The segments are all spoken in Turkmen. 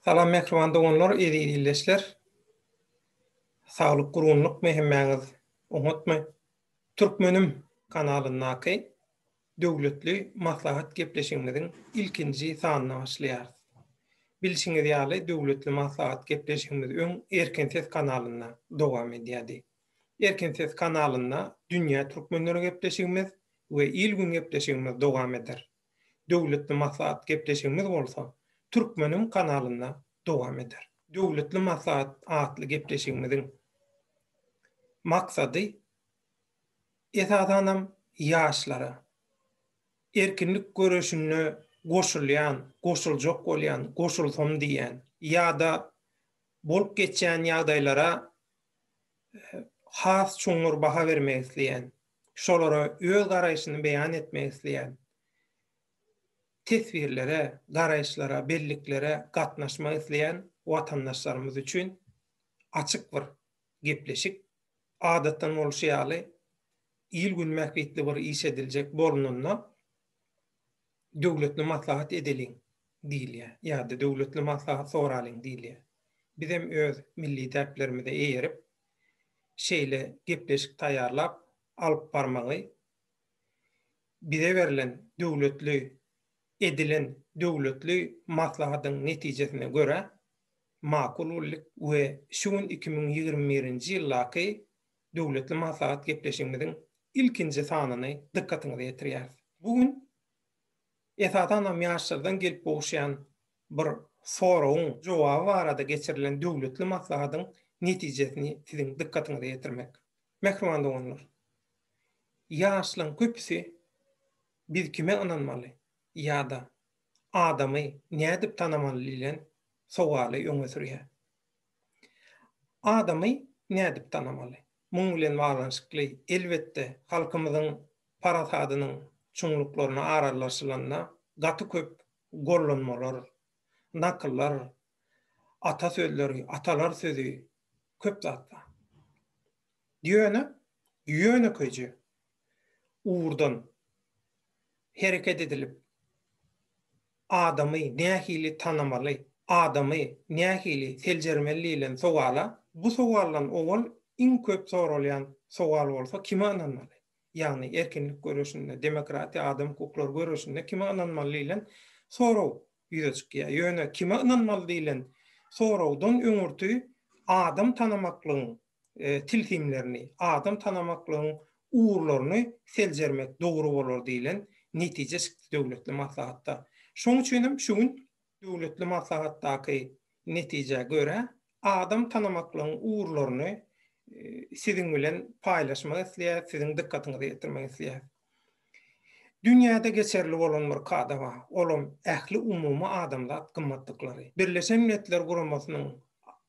Salam mähriban doganlar, eziz ildeşler. Saglyk gurgunlykmy hemmäňiz oňatmy? Türkmenim kanalyndaky Döwletli maslahat gepleşigimiziň ilkinji sanyna başlaýarys. Bilşiňiz ýaly Döwletli maslahat gepleşigimiz öň Erkin ses kanalynda dowam edýärdi. Erkin ses kanalynda Dünýä türkmenleri gepleşigimiz we Il-gün gepleşigimiz dowam eder. Döwletli maslahat gepleşigimiz bolsa Türkmenim kanalynda dowam eder. Döwletli maslahat atly gepleşigimiziň maksady esasanam ýaşlara, erkinlik göreşinde goşulýan, goşuljak bolýan, goşulsam diýýän ýa-da bolup geçýän ýagdaýlara has çuňňur baha bermek isleýän, şolara öz garaýşyny beýan etmek isleýän, teswirlere, garaýyşlara, belliklere gatnaşmak isleýän watandaşlarymyz üçin açyk bir gepleşik. Adatdan bolşy ýaly, il-gün bähbitli bir iş ediljek bolnanda, döwletli maslahat edeliň diýilýär ýa-da döwletli maslahat soralyň diýilýär. Bizem öz milli däplerimize eýerip, şeýle gepleşik taýýarlap alyp barmagy bize berlen döwletli edilen döwletli maslahatyň netijesine görä makul bildik we şu gün 2021-nji ýyldaky döwletli maslahat gepleşigimiziň ilkinji sanyny dykgatyňyza ýetirýäris. Bu gün esasanam ýaşlardan gelip gowuşýan bir soragyň jogaby barada geçirilen döwletli maslahatyň netijesini siziň dykgatyňyza ýetirmek. Mähriban doganlar! Ýaşlaň köpüsi biz kime ynanmaly ýa-da adamy nädip tanamaly diýlen sowaly öňe sürýär. Adamy nädip tanamaly? Muň bilen baglanyşykly, elbetde, halkymyzyň parasadynyň çuňluklaryna aralaşylanda gaty köp gollanmalar, nakyllar, ata sözleri, atalar sözi köp zat bar. Ýöne ýönekeýje ugurdan hereket edilip, adamy nähili tanamaly, adamy nähili seljermeli diýlen sowala, bu sowaldan owal iň köp soralýan sowal bolsa kime ynanmaly? Ýagny erkinlik göreşinde, demokratiýa, adam hukuklary göreşinde kime ynanmaly diýlen sorag ýüze çykýar. Ýöne kime ynanmaly diýlen soragdan öňürti adam tanamaklygyň tilsimlerini, adam tanamaklygyň ugurlaryny seljermek dogry bolar diýlen netije çykdy döwletli maslahatda. Şonuň üçin hem şu gün döwletli maslahatdaky netijä görä adam tanamaklygyň ugurlaryny siziň bilen paýlaşmak isleýäris, siziň dykgatyňyza ýetirmek isleýäris. Dünýäde geçerli bolan bir kada bar, olam ähli umumy adamzat gymmatlyklary. Birleşen Milletler Guramasynyň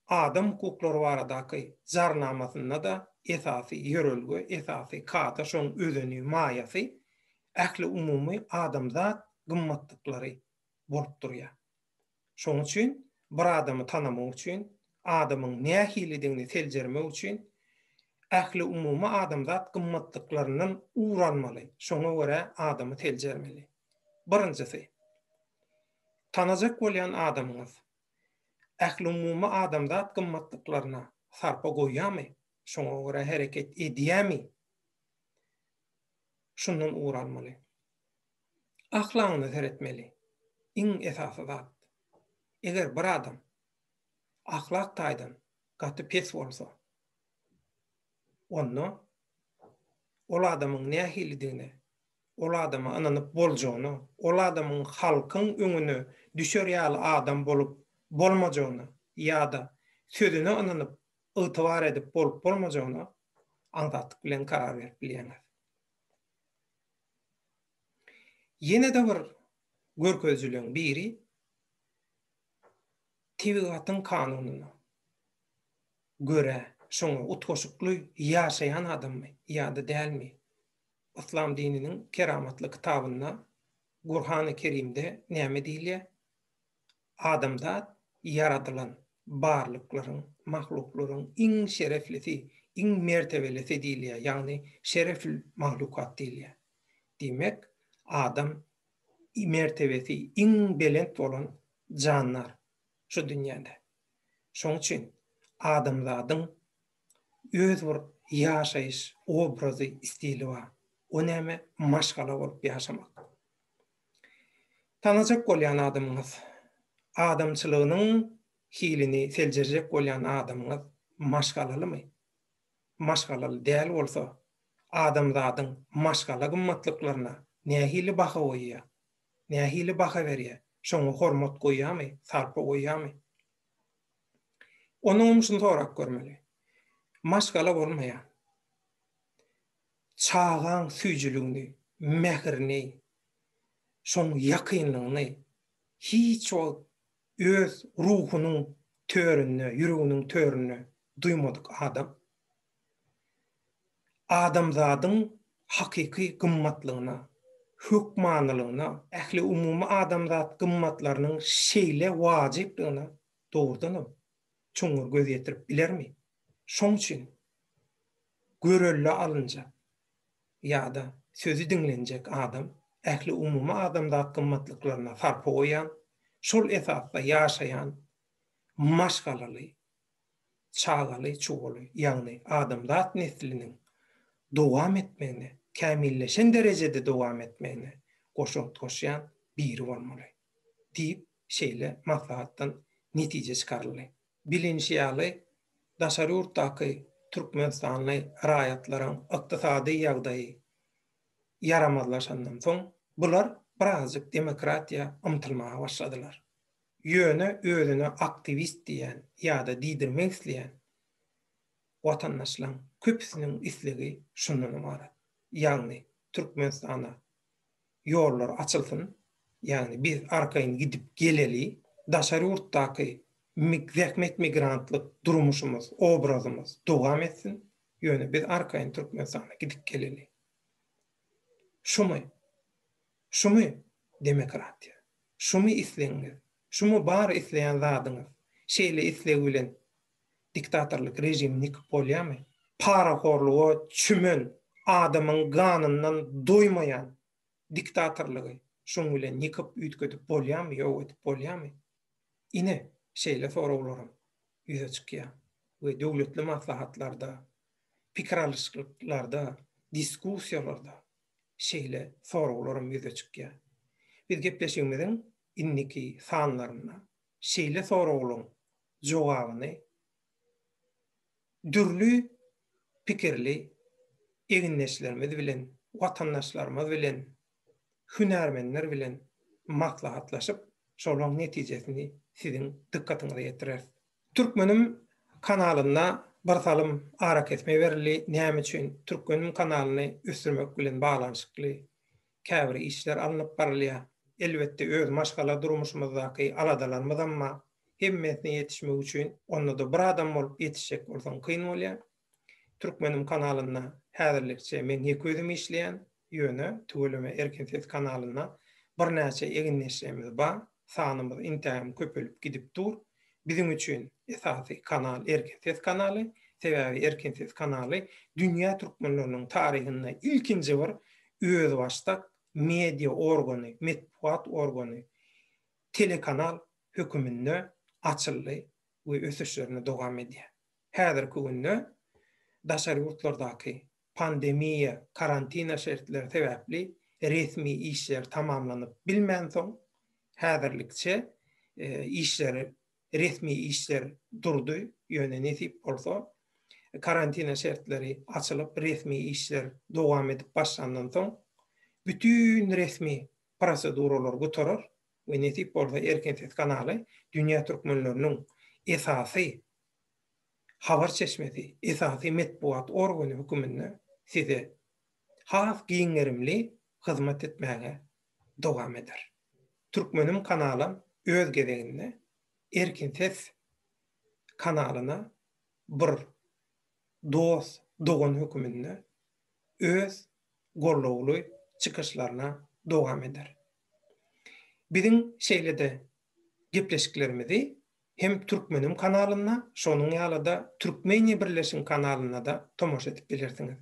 Adam hukuklary baradaky Jarnamasynda-da esasy ýörelge, esasy kada, şoň özeni, maýasy ähliumumy adamzat gymmatlyklary bolup durýar. Şoň üçin bir adamy tanamak üçin, adamyň nähilidigini seljermek üçin ähliumumy adamzat gymmatlyklaryndan ugur almaly, şoňa görä adamy seljermeli. Birinjisi, tanajak bolýan adamyňyz ählumumy adamzat gymmatlyklaryna sarpa goýýarmy, şoňa görä hereket edýärmi? Şundan ugur almaly. Ahlagyna seretmeli. Iň esasy zat. Eger bir adam ahlak taýdan gaty pes bolsa, onda ol adamyň nähilidigine, ol adama ynanyp boljagyna, ol adamyň halkyň öňüne düşer ýaly adam bolup bolmajagyna ýa-da sözüne ynanyp, ygtybar edip bolup bolmajagyna aňsatlyk bilen karar berip bilýäňiz. Ýene-de bir görkezijileriň biri tebigatyň kanunyna görä şoňa utgaşykly ýaşaýan adammy ýa-da dälmi? Yslam dininiň keramatly kitabynda Gurhany Kerimde näme diýilýär? Adamzat ýaradylan barlyklaryň, mahluklaryň iň şereflisi, iň mertebelisi diýilýär, ýagny şerefül mahlukat diýilýär. Diýmek, adam mertebesi iň belent bolan jandar. şu dünýäde. Şoň üçin adamzadyň öz bir ýaşaýyş obrazy, stili bar. O näme? Maşgala bolup ýaşamak. Tanajak bolýan adamyňyz, adamçylygynyň hilini seljerjek bolýan adamyňyz maşgalalymy? Maşgalaly däl bolsa, adamzadyň maşgala gymmatlyklaryna nähili baha goýýar? Nähili baha berýär? Şoňa hormat goýýarmy, sarpa goýýarmy? Onnoňam şuny sorap görmeli. Maşgala bolmaýan, çagaň süýjüligini, mähirini, şoň ýakynlygyny hiç wagt öz ruhunyň töründe, ýüreginiň töründe duýmadyk adam adamzadyň hakyky gymmatlygyna, hökmanylygyna, ähliumumy adamzat gymmatlarynyň şeýle wajyplygyna dogrudanam çuňňur göz ýetirip bilermi? Şoň üçin görelde alynjak ýa-da sözi diňlenjek adam ähliumumy adamzat gymmatlyklaryna sarpa goýýan, şol esasda ýaşaýan maşgalaly, çagaly-çugaly, ýagny adamzat nesliniň dowam etmegine, kämilleşen derejede dowam etmegine goşant goşýan biri bolmaly diýip, şeýle maslahatdan netije çykaryldy. Bilinişi ýaly, daşary ýurtdaky türkmenistanly raýatlaryň ykdysady ýagdaýy ýaramazlaşandan soň, bular birazjyk demokratiýa ymtylmaga başladylar. Ýöne özüne aktiwist diýýän ýa-da diýdirmek isleýän watandaşlaň köpüsiniň islegi şundan ybarat, ýagny Türkmenistana ýollar açylsyn, ýagny biz arkaýyn gidip geleli, daşary ýurtdaky zähmet migrantlyk durmuşymyz, obrazymyz dowam etsin, ýöne biz arkaýyn Türkmenistana gidip geleli. Şumy? Şumy demokratiýa? Şumy islegiňiz? Şumy bar isleýän zadyňyz? Şeýle isleg bilen diktatorlyk režimini ýykyp bolýarmy? Parahorluga çümen, adamyň ganyndan doýmaýan diktatorlygy şuň bilen ýykyp, üýtgedip bolýarmy, ýok edip bolýarmy? Ine, şeýle soraglaram ýüze çykýar we döwletli maslahatlarda, pikir alyşlyklarda, diskussiýalarda şeýle soraglaram ýüze çykýar. Biz gepleşigimiziň indiki sanlarynda şeýle soraglaryň jogabyny dürli pikirli egindeşlerimiz bilen, watandaşlarymyz bilen, hünärmenler bilen maslahatlaşyp, şolaryň netijesini siziň dykgatyňyza ýetireris. Türkmenim kanalynda birsalym arakesme berildi. Näme üçin? Türkmenim kanalyny ösdürmek bilen baglanyşykly käbir işler alnyp barylýar. Elbetde öz maşgala durmuşymyzdaky aladalarymyzam bar. Hemmesine ýetişmek üçin onda-da bir adam bolup ýetişjek bolsaň kyn bolýar. Türkmenim kanalynda häzirlikçe men ýeke özüm işleýän, ýöne tüweleme Erkin Ses kanalynda birnäçe egindeşlerimiz bar. Sanymyz intägem köpelip gidip dur. Biziň üçin esasy kanal Erkin Ses kanaly. Sebäbi Erkin Ses kanaly dünýä türkmenleriniň taryhynda ilkinji bir özbaşdak media organy, metbugat organy, telekanal höküminde açyldy we ösüşlerini dowam edýär. Häzirki günde daşary ýurtlardaky pandemiýa, karantina şertleri sebäpli resmi işler tamamlanyp bilmänsoň, häzirlikçe işleri resmi işler durdy, ýöne nesip bolsa karantina şertleri açylyp resmi işler dowam edip başlandan soň bütin resmi proseduralar gutarar we nesip bolsa Erkin Ses kanaly dünýä türkmenleriniň esasy habar çeşmesi, esasy metbugat organy höküminde size has giň gerimli hyzmat etmäge dowam eder. Türkmenim kanalam öz gezeginde Erkin Ses kanalyna bir dost, dogan höküminde öz gollawly çykyşlaryna dowam eder. Biziň şeýle-de gepleşiklerimizi hem Türkmenim kanalynda, şonuň ýaly-da Türkmeniýa Birleşiň kanalynda-da tomaşa edip bilersiňiz.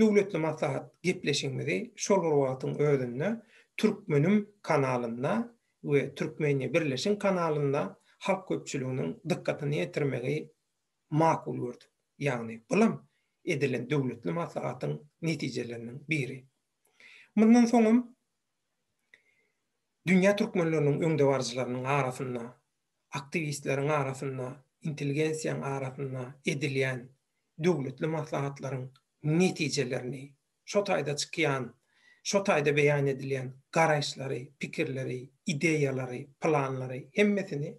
Döwletli maslahat gepleşigimizi şol bir wagtyň özünde Türkmenim kanalynda we Türkmeniýa Birleşiň kanalynda halk köpçüliginiň dykgatyna ýetirmegi makul gördük. Ýagny bulam edilen döwletli maslahatyň netijeleriniň biri. Mundan soňam dünýä türkmenleriniň öňdebaryjylarynyň arasynda, aktiwistleriň arasynda, intelligensiýaň arasynda edilýän döwletli maslahatlaryň netijelerini, şo taýda çykýan, şo taýda beýan edilýän garaýyşlary, pikirleri, ideýalary, planlary hemmesini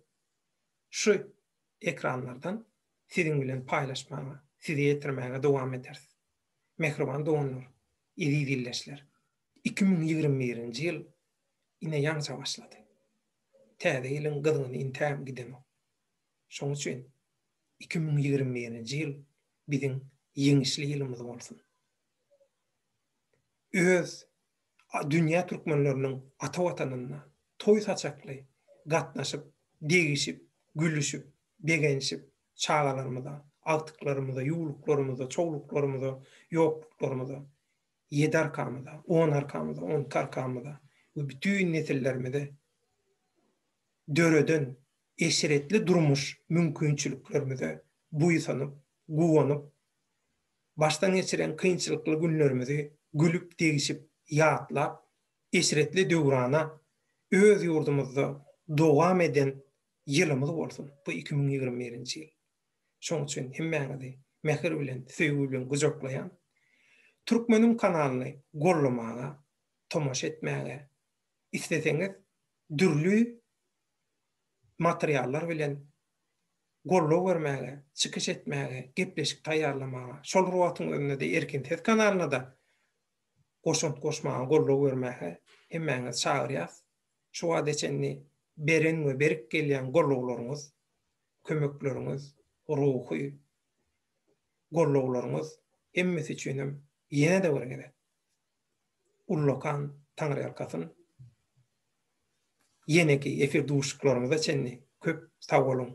şu ekranlardan siziň bilen paýlaşmaga, size ýetirmäge dowam ederis. Mähriban doganlar, eziz ildeşler! 2021-nji ýyl ine ýaňja başlady. Täze ýylyň gyzgyny intägem gidenok. Şoň üçin 2021-nji ýyl biziň ýeňişli ýylymyz bolsun. Öz dünýä türkmenleriniň ata watanynda toý saçakly gatnaşyp, degişip, gülüşip, begenişip, çagalarymyza, agtyklarymyza, ýuwluklarymyza, çowluklarymyza, ýokluklarymyza, ýedi arkamyza, on arkamyza, onki arkamyza we bütin nesillerimize döreden eşretli durmuş mümkinçiliklerimize buýsanyp, guwanyp, başdan geçiren kynçylykly günlerimizi gülüp-degişip ýatlap, eşretli döwrana öz ýurdumyzda dowam eden ýylymyz bolsun bu 2021-nji ýyl. Şoň üçin hemmäňizi mähir bilen, söýgi bilen gujaklaýan. Türkmeniň kanalyny gollamaga, tomaşa etmäge, isleseňiz dürli materiallar bilen goldaw bermäge, çykyş etmäge, gepleşik taýýarlamaga, şol bir wagtyň özünde-de Erkin Ses kanalyna-da goşant goşmaga, goldaw bermäge hemmäňizi çagyrýas. Şu wagta çenli beren we berip gelýän gollawlaryňyz, kömekleriňiz, ruhy gollawlaryňyz hemmesi üçinem ýene-de bir gezek ullakan taňryýalkasyn. Ýeneki efir duşuşyklarymyza çenli köp sag boluň!